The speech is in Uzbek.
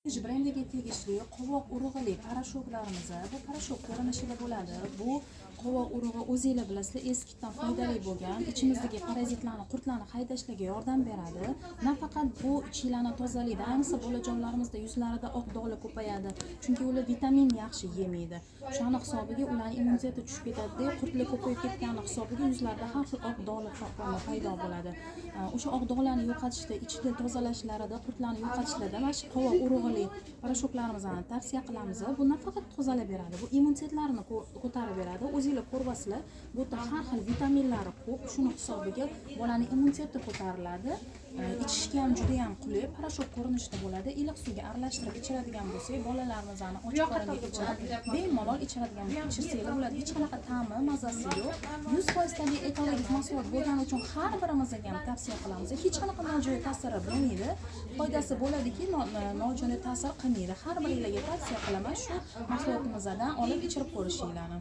Brendiga tegishli qovoq urug'ili порошокlarimiz, bu порошок ko'rinishida bo'ladi. Bu qovoq urug'i, o'zinglar bilasizlar, eskidan foydali bo'lgan, ichimizdagi parazitlarni, qurtlarni haydashlarga yordam beradi. Nafaqat bu ichinglarni tozalaydi, ayniqsa bolajonlarimizda yuzlarida oq dog'lar ko'payadi, chunki ular vitamin yaxshi yemaydi. O'shani hisobiga ularni immuniteti tushib ketadida, qurtlar ko'payib ketgani hisobiga yuzlarida har xil oq dog'lar paydo bo'ladi. O'sha oq dog'larni yo'qotishda, ichni tozalashlarida, qurtlarni yo'qotishlarda mana shu qovoq urug'ili порошокlarimizni tavsiya qilamiz. Bu nafaqat tozalab beradi, bu immunitetlarni ko'tarib beradi. O'zinglar ko'ryapsizlar, bu yerda har xil vitaminlari ko'p. Shuni hisobiga bolani immuniteti ko'tariladi. Ichishga ham juda ham qulay, порошок ko'rinishida bo'ladi. Iliq suvga aralashtirib ichiradigan bo'lsak, bolalarimizni och qoringa ichirib, bemalol ichiradigan ichirsanglar bo'ladi. Hech qanaqa ta'mi, mazasi yo'q. 100% tabiiy, ekologik mahsulot bo'lgani uchun har birimizga ham tavsiya qilamiz. Hech qanaqa nojo'ya ta'siri bo'lmaydi. Foydasi bo'ladiki, nojo'ya ta'sir qilmaydi. Har biringlarga tavsiya qilaman shu mahsulotimizdan olib ichirib ko'rishinglarni.